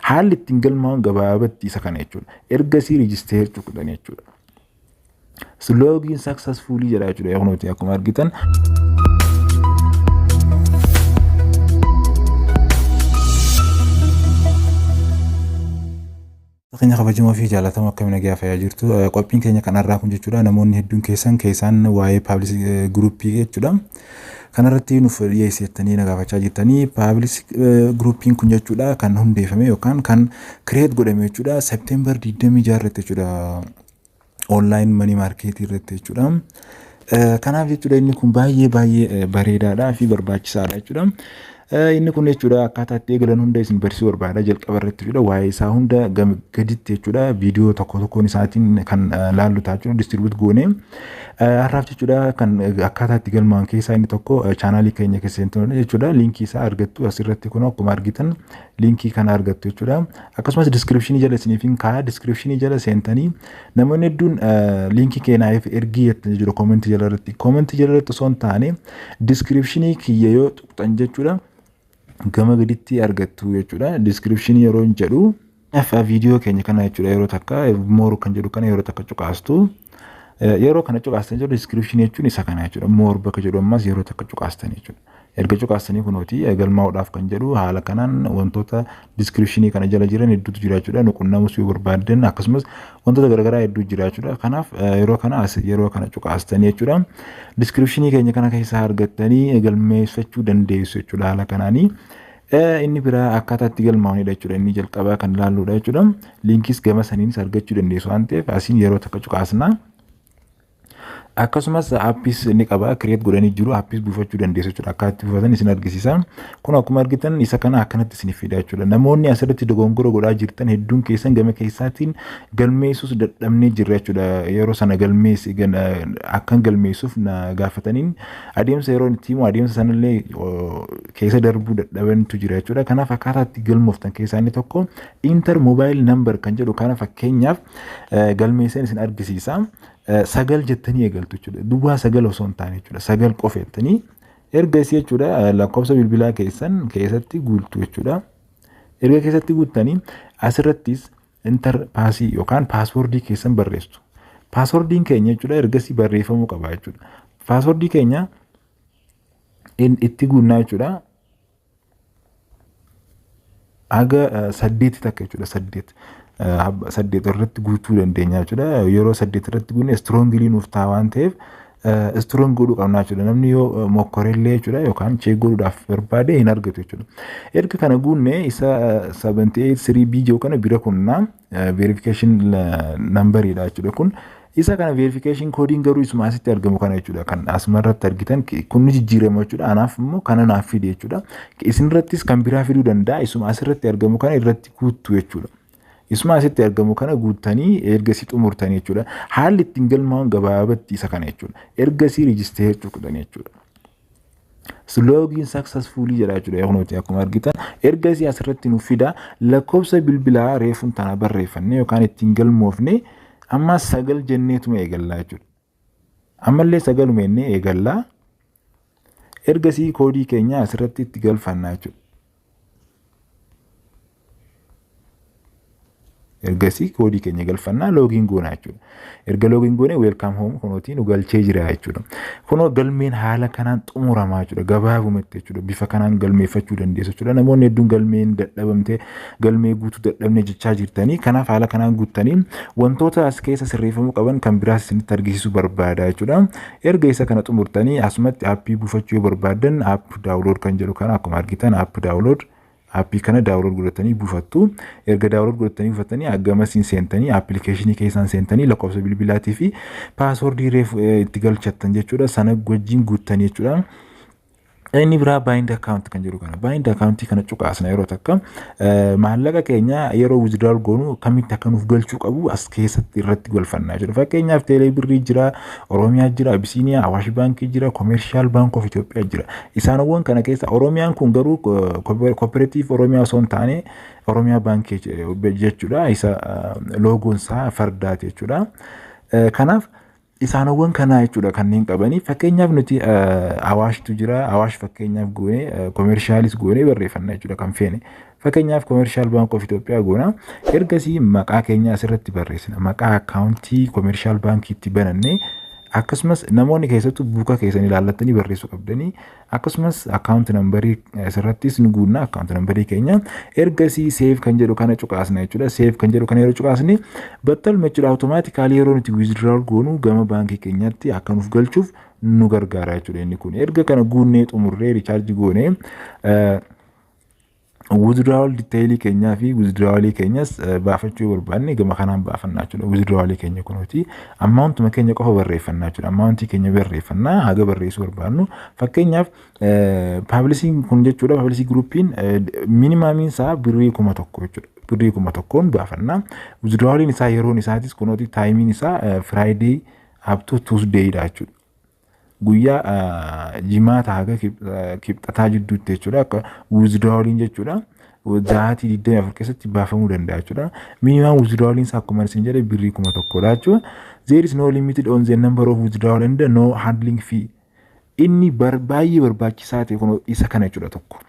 Haalli ittiin galmaa'uun gabaabatti isa kana jechuudha. Ergasii register tuqxan jechuudha. Login successfully jedha jechuudha. Kunuuti akkuma argitan. Keenya kabajamoo fi jaalatamoo, akkamiin nagaa fayyaa jirtu? Qophiin keenya kanarraa kun jechuudha, namoonni hedduun keessan keessaan waa'ee public groupii jechuudha. Kanarratti nuuf dhiyeessitanii na gaafachaa jirtanii. Public groupiin kun jechuudha kan hundeeffame yookaan kan create godhame jechuudha September 26 irratti jechuudha, online money marketii irratti jechuudha. Kanaaf jechuudha, inni kun baay'ee baay'ee bareedaadhaa fi barbaachisaadha jechuudha. Inni kun jechuudha akkaataa itti eegalan hunda isin barsiisuu barbaada jalqaba irratti jechuudha. Waa'ee isaa hunda gaditti jechuudha viidiyoo tokko tokkoon isaatiin kan laallu ta'a jechuudha, distribute goone. Har'aaf jechuudha kan akkaataa itti galmaa'an keessaa inni tokko channelii keenya keessa jechuudha. Linkii isaa argattu asirratti, kun akkuma argitan linkii kana argattu jechuudha. Akkasumas descriptionii jala isiniif kaa'aa, descriptionii jala seentanii. Namoonni hedduun linkii keenyaaf ergii jettan jechuudha commentii jala irratti. Commentii jala irratti osoo hin taane descriptionii kiyya yoo tuqxan jechuudha, gama gaditti argattu jechuudha. Descriptionii yeroo hin jedhu viidiyoo keenya kana jechuudha, yeroo takka more kan jedhu kana yeroo takka cuqaastu. Yeroo kana cuqaastan jechuudha, descriptionii jechuun isa kana jechuudha. More bakka jedhu ammas yeroo takka cuqaastan jechuudha. Erga cuqaastanii kunooti galmaa'uudhaaf kan jedhu haala kanaan wantoota descriptionii kana jala jiran hedduutu jira jechuudha. Nu qunnamus yoo barbaaddan akkasumas wantoota garaagaraa hedduu jira jechuudha. Kanaaf yeroo kana as yeroo kana cuqaastanii jechuudha. Descriptionii keenya kana keessaa argattanii galmeeffachuu dandeessu jechuudha haala kanaanii. Inni biraa akkaataa itti galmaa'anidha jechuudha. Inni jalqabaa kan ilaalludha jechuudha. Linkiis gama saniinis argachuu dandeessu waan ta'eef asiin yeroo takka cuqaasna. Akkasumas appis ni qaba, create godhanii jiru, appis buufachuu dandeessu jechuudha. Akka itti buufatan isin argisiisa. Kun akkuma argitan isa kana akkanatti isiniif fida jechuudha. Namoonni asirratti dogongora godhaa jirtan hedduun keessan gama keessaatiin galmeessuus dadhabnee jirra jechuudha. Yeroo sana galmeessi akkan galmeessuuf na gaafataniin adeemsa yeroo itti himu adeemsa sanallee keessa darbuu dadhabantu jira jechuudha. Kanaaf akkaataa itti galmooftan keessaa inni tokko enter mobile number kan jedhu kana fakkeenyaaf galmeessan isin argisiisa. 9 jettanii eegaltu jechuudha. Duwwaa 9 osoo hin taane jechuudha. 9 qofa jettanii erga isii jechuudha lakkoofsa bilbilaa keessan keessatti guuttu jechuudha. Erga keessatti guuttanii asirrattis enter passii yookaan passwordii keessan barreessu. Passwordiin keenya jechuudha ergasii barreeffamuu qaba jechuudha. Passwordii keenya itti guunnaa jechuudha. Haga saddeeti takka jechuudha, 8. 8 irratti guutuu dandeenya jechuudha. Yeroo 8 irratti guunne strongly nuuf ta'a waan ta'eef strong godhuu qabna jechuudha. Namni yoo mokkorellee jechuudha yookaan check godhuudhaaf barbaade hin argatu jechuudha. Erga kana guunne isa 78 3 B jiru kana bira kunnaa, verification numberiidha jechuudha kun. Isa kana verification codeiin garuu isuma asitti argamu kana jechuudha. Kan asumarratti argitan kun ni jijjiirama jechuudha. Anaaf immoo kana naaf fide jechuudha. Isinirrattis kan biraa fiduu danda'a. Isuma asirratti argamu kana irratti guuttu jechuudha. Isuma asitti argamu kana guuttanii ergasii xumurtanii jechuudha. Haalli ittiin galmaa'uun gabaabatti isa kana jechuudha. Ergasii register tuqxan jechuudha. Login successfully jedha jechuudha kunuuti akkuma argitan. Ergasii asirratti nuuf fida lakkoofsa bilbilaa reefuun tana barreeffanne yookaan ittiin galmoofne. Amma 9 jenneetuma eegallaa jechuudha. Ammallee sagaluma jennee eegallaa. Ergasii codeii keenya asirratti itti galfannaa jechuudha. Ergasii codeii keenya galfannaa, login goonaa jechuudha. Erga login goonee welcome home kunootii nu galchee jira jechuudha. Kunoo galmeen haala kanaan xumuramaa jechuudha. Gabaabumatti jechuudha. Bifa kanaan galmeeffachuu dandeessu jechuudha. Namoonni hedduun galmeen dadhabamtee, galmee guutuu dadhabne jechaa jirtanii, kanaaf haala kanaan guuttanii wantoota as keessa sirreeffamuu qaban kan biraas isinitti argisiisuu barbaada jechuudha. Erga isa kana xumurtanii asumatti appii buufachuu yoo barbaaddan app download kan jedhu kana akkuma argitan app download, appii kana download godhatanii buufattu. Erga download godhatanii buufatanii gamasiin seentanii, applicationii keessaan seentanii lakkoofsa bilbilaatii fi passwordii reefu itti galchattan jechuudha. Sana wajjin guuttanii jechuudha. Inni biraa bind account kan jedhu kana. Bind accountii kana cuqaasna yeroo takka. Maallaqa keenya yeroo withdrawal goonu kamitti akka nuuf galchuu qabu as keessatti irratti galfannaa jechuudha. Fakkeenyaaf Teelee Birrii jira, Oromiyaa jira, Abisiiniyaa, Awaash Baankii jira, Commercial Bank of Itoophiyaa jira. Isaanowwan kana keessa Oromiyaan kun garuu Cooperative Oromiyaa osoo hin taane Oromiyaa Baankii jechuudha. Isa logoon isaa fardaati jechuudha. Kanaaf isaanowwan kanaa jechuudha kanneen qabanii. Fakkeenyaaf nuti Awaashtu jira, Awaash fakkeenyaaf goonee, Commercialis goonee barreeffanna jechuudha kan feene. Fakkeenyaaf, Commercial Bank of Ethiopia goona. Ergasii maqaa keenya asirratti barreessina. Maqaa akkaawuntii Commercial Baankiitti banannee, akkasumas namoonni keessattuu buuka keessan ilaallattanii barreessuu qabdanii, akkasumas account numberii asirrattis ni guunna, account numberii keenya. Ergasii save kan jedhu kana cuqaasna jechuudha. Save kan jedhu kana yeroo cuqaasne, battaluma jechuudha, automatically yeroo nuti withdrawal goonu gama baankii keenyaatti akka nuuf galchuuf nu gargaara jechuudha inni kun. Erga kana guunnee xumurree, recharge goonee, withdrawal detailii keenyaa fi withdrawalii keenyas baafachuu barbaanne gama kanaan baafannaa jechuudha. Withdrawalii keenya kunuuti amountuma keenya qofa barreeffannaa jechuudha. Amountii keenya barreeffannaa haga barreessuu barbaannu. Fakkeenyaaf, publicityn kun jechuudha, publicity groupiin minimumiin isaa birrii 1000 jechuudha. Birrii 1000n baafannaa. Withdrawaliin isaa yeroon isaatis kunuuti, timeiin isaa Friday up to Tuesdaydha jechuudha. Guyyaa Jimaata haga Kibxataa jidduutti jechuudha. Akka withdrawaliin jechuudha. Sa'aatii 24 keessatti baafamuu danda'a jechuudha. Minimum withdrawaliin isaa akkuma isin jedhe birrii 1000dha jechuudha. There is no limited on the number of withdrawal and no handling fee. Inni baay'ee barbaachisaa ta'e kun isa kana jechuudha tokko.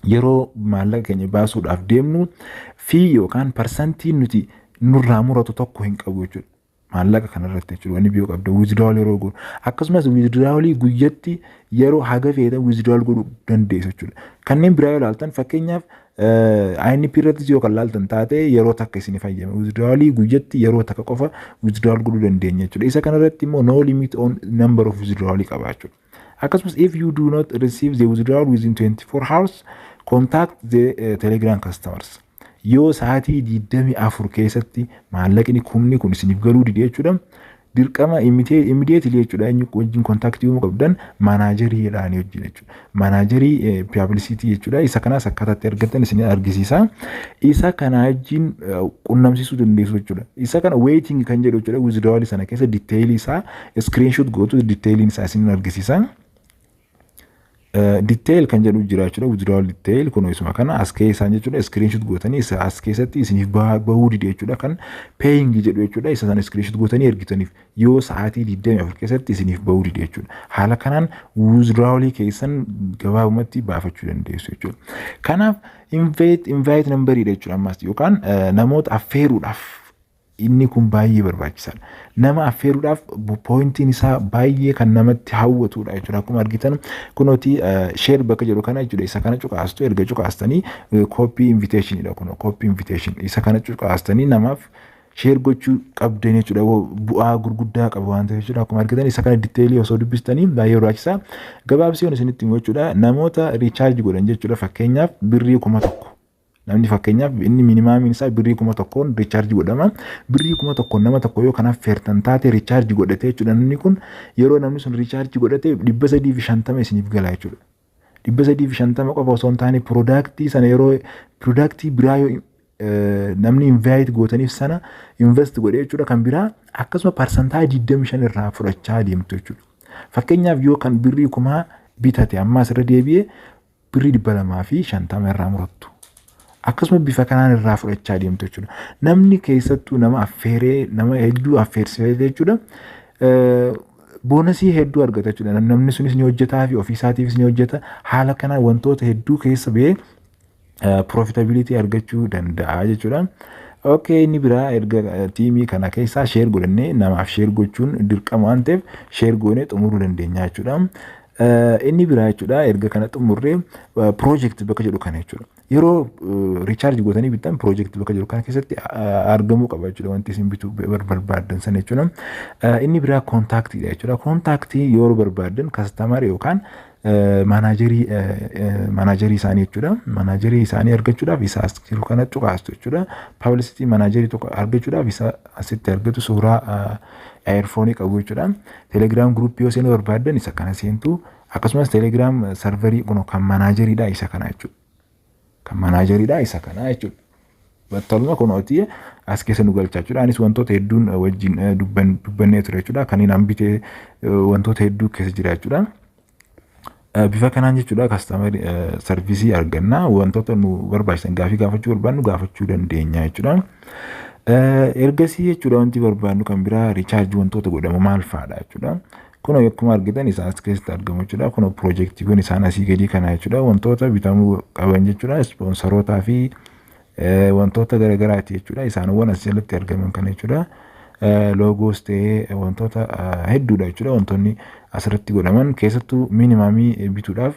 Yeroo maallaqa keenya baasuudhaaf deemnu fee yookaan percentiin nuti nurraa muratu tokko hin qabu jechuudha. Maallaqa kanarratti jechuudha wanni biyyoo qabda withdrawal yeroo godhu. Akkasumas withdrawalii guyyatti yeroo haga feetan withdrawal godhuu dandeessu jechuudha. Kanneen biraa yoo ilaaltan, fakkeenyaaf INP irrattis yoo kan laaltan taate, yeroo takka isin fayyame withdrawalii guyyatti yeroo takka qofa withdrawal godhuu dandeenya jechuudha. Isa kanarratti immoo no limit on number of withdrawalii qaba jechuudha. Akkasumas if you do not receive the withdrawal within 24 hours, contact the Telegram customers. Yoo sa'aatii 24 keessatti maallaqni kumni kun isiniif galuu dide jechuudha. Dirqama immediately jechuudha, eenyu wajjin contactii uumuu qabdan? Manageriidhaan wajjin jechuudha. Managerii publicity jechuudha. Isa kanaas akkaataatti argattan isin argisiisa. Isa kana wajjin qunnamsiisuu dandeessu jechuudha. Isa kana waiting kan jedhu jechuudha, withdrawal sana keessa detailii isaa screenshot gootu, detailiin isaa isin argisiisa. Detail kan jedhu jira jechuudha. Withdrawal detail kun isuma kana as keessaan jechuudha, screenshot gootanii isa as keessatti isiniif bahuu dide jechuudha, kan paying jedhu jechuudha. Isa sana screenshot gootanii ergitaniif yoo sa'aatii 24 keessatti isiniif bahuu dide jechuudha. Haala kanaan withdrawalii keessan gabaabumatti baafachuu dandeessu jechuudha. Kanaaf invite numberiidha jechuudha ammas, yookaan namoota affeeruudhaaf inni kun baay'ee barbaachisaadha. Nama affeeruudhaaf pointiin isaa baay'ee kan namatti hawwatudha jechuudha. Akkuma argitan kunooti share bakka jedhu kana jechuudha. Isa kana cuqaastu. Erga cuqaastanii copy invitationidha, kun copy invitation, isa kana cuqaastanii namaaf share gochuu qabdan jechuudha. Bu'aa gurguddaa qaba waan ta'eef jechuudha. Akkuma argitan isa kana detailii osoo dubbistanii baay'ee barbaachisaa. Gabaabsii isinitti himu jechuudha. Namoota recharge godhan jechuudha. Fakkeenyaaf, birrii 1000. Namni fakkeenyaaf inni minimumiin isaa birrii 1000n recharge godhama. Birrii 1000n nama tokko yoo kanaaf feertan taate, recharge godhate jechuudha. Namni kun yeroo namni sun recharge godhate 350 isiniif gala jechuudha. 350 qofa osoo hin taane, productii sana yeroo productii biraa yoo namni invite gootaniif sana invest godhee jechuudha, kan biraa akkasuma percentaa 25 irraa fudhachaa deemtu jechuudha. Fakkeenyaaf, yoo kan birrii 1000 bitate, ammaas irra deebi'ee birrii 250 irraa murattu. Akkasuma bifa kanaan irraa fudhachaa deemtu jechuudha. Namni keessattuu nama affeeree, nama hedduu affeersisee jechuudha. Bonusii hedduu argata jechuudha. Namni sunis ni hojjetaa fi ofii isaatiifis ni hojjeta. Haala kanaan wantoota hedduu keessa ba'ee profitability argachuu danda'a jechuudha. Okay, inni biraa erga teamii kana keessaa share godhannee, namaaf share gochuun dirqama waan ta'eef, share goonee xumuruu dandeenya jechuudha. Inni biraa jechuudha, erga kana xumurree project bakka jedhu kana jechuudha. Yeroo recharge gootanii bittan project bakka jedhu kana keessatti argamuu qaba jechuudha, wanti isin bituu barbaaddan sana jechuudha. Inni biraa contactiidha jechuudha. Contactii yeroo barbaaddan customer yookaan managerii isaanii jechuudha. Managerii isaanii argachuudhaaf isa as jiru kana cuqaastu jechuudha. Publicity managerii tokko argachuudhaaf isa asitti argatu, suuraa earphoneii qabu jechuudha. Telegram groupii yoo seenuu barbaaddan isa kana seentu. Akkasumas Telegram serverii kun kan manageriidha isa kana jechuudha. Kan manageriidha isa kana jechuudha. Battaluma kunooti as keessa nu galchaa jechuudha. Anis wantoota hedduun wajjin dubbannee ture jechuudha. Kanneen an bitee wantoota hedduu keessa jira jechuudha. Bifa kanaan jechuudha customer serviceii arganna, wantoota nu barbaachisan gaafii gaafachuu barbaannu gaafachuu dandeenya jechuudha. Ergasii jechuudha wanti barbaannu kan biraa recharge wantoota godhamu maal fa'aadha jechuudha. Kun akkuma argitan isaan as keessatti argamu jechuudha. Kun piroojeektii kun isaan asii gadii kana jechuudha. Wantoota bitamuu qaban jechuudha. Ispoonsorootaa fi wantoota garaagaraati jechuudha. Isaanowwan as jalatti argaman kana jechuudha. Loogoos ta'ee wantoota hedduudha jechuudha. Wantoonni asirratti godhaman keessattuu minimumii bituudhaaf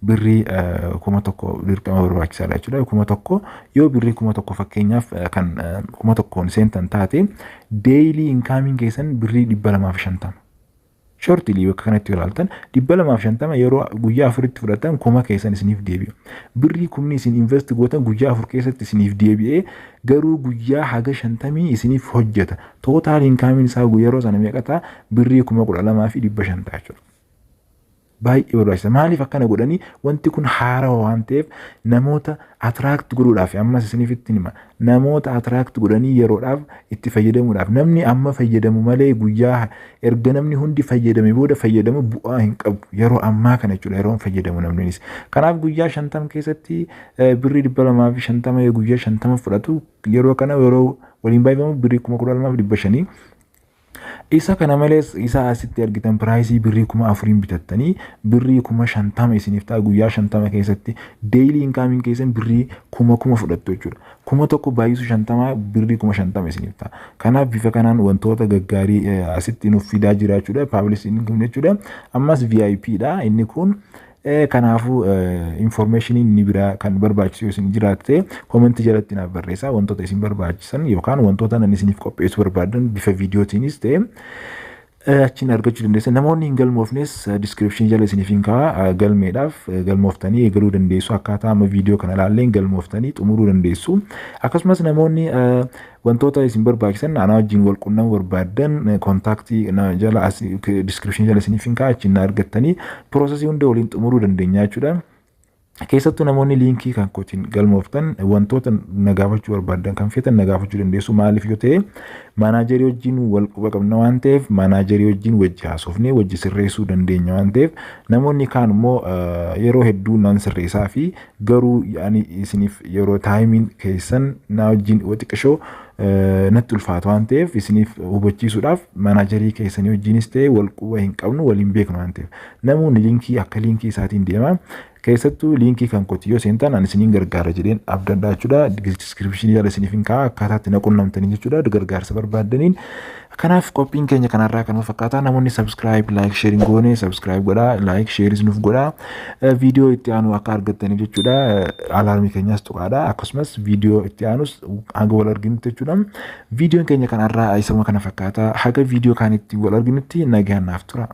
birrii 1000 dirqama barbaachisaadha jechuudha. 1000 yoo birrii 1000, fakkeenyaaf kan 1000n seentan taate, daily incomeiin keessan birrii 250. Shortly bakka kanatti yoo ilaaltan, 250 yeroo guyyaa 4tti fudhatan 1000 keessan isiniif deebi'u. Birrii kumni isin invest gootan guyyaa 4 keessatti isiniif deebi'ee, garuu guyyaa haga 50 isiniif hojjeta. Total incomeiin isaa yeroo sana meeqa ta'a? Birrii 12,500 ta'a jechuudha. Baay'ee barbaachisa. Maaliif akkana godhanii? Wanti kun haarawa waan ta'eef namoota attract godhuudhaaf. Ammas isiniif itti hima. Namoota attract godhanii yeroodhaaf itti fayyadamuudhaaf. Namni amma fayyadamu malee guyyaa erga namni hundi fayyadame booda fayyadamu bu'aa hin qabu. Yeroo ammaa kana jechuudha yeroo fayyadamu namnis. Kanaaf guyyaa 50 keessatti birrii 250 guyyaa 50 fudhatu. Yeroo kana yeroo waliin baay'ifamu birrii 12,500. Isa kana malees isa asitti argitan priceii birrii 4000n bitattanii birrii 50,000 isiniif ta'a. Guyyaa 50 keessatti daily incomeiin keessan birrii kuma kuma fudhattu jechuudha. 1000 baay'isuu 50 birrii 50,000 isiniif ta'a. Kanaaf bifa kanaan wantoota gaggaarii asitti nuuf fidaa jira jechuudha. Publicitiin kun jechuudha. Ammas VIP dha inni kun. Kanaafuu informationii inni biraa kan barbaachisu yoo isin jiraatte, commentii jalatti naaf barreessaa. Wantoota isin barbaachisan yookaan wantoota nan isiniif qopheessuu barbaadan bifa viidiyootiinis ta'e achiin argachuu dandeessan. Namoonni hin galmoofnes descriptionii jala isiniif hin kaa'a. Galmeedhaaf galmooftanii eegaluu dandeessu. Akkaataa amma viidiyoo kana ilaalleen galmooftanii xumuruu dandeessu. Akkasumas namoonni wantoota isin barbaachisan anaa wajjin wal qunnamuu barbaadan, contactii jala descriptionii jala isiniif hin kaa'a. Achiin na argattanii processii hunda waliin xumuruu dandeenya jechuudha. Keessattuu namoonni linkii kan kootiin galmooftan, wantoota na gaafachuu barbaadan kan feetan na gaafachuu dandeessu. Maaliif yoo ta'e, managerii wajjin wal quba qabna waan ta'eef, managerii wajjin wajji haasofnee wajji sirreessuu dandeenya waan ta'eef. Namoonni kaan immoo yeroo hedduu nan sirreessaa fi garuu ani isiniif yeroo timeiin keessan na wajjin xiqqishoo natti ulfaata waan ta'eef, isiniif hubachiisuudhaaf managerii keessanii wajjinis ta'e wal quba hin qabnu, waliin beeknu waan ta'eef, namoonni linkii akka linkii isaatiin deema. Keessattuu linkii kan kooti yoo seentan ani isiniin gargaara jedheen abdadhaa jechuudha. Descriptionii jala isiniif hin kaa'a akkaataa itti na qunnamtanii jechuudha gargaarsa barbaaddaniin. Kanaaf qophiin keenya kanarraa kanuma fakkaata. Namoonni subscribe, like, shareiin goone subscribe godhaa, like, shareis nuuf godhaa. Viidiyoo itti aanu akka argattaniif jechuudha. Alarmii keenyas tuqaadha. Akkasumas viidiyoo itti aanus hanga wal arginutti jechuudha. Viidiyoon keenya kanarraa isuma kana fakkaata. Haga viidiyoo kaanitti wal arginutti nagaan naaf tura.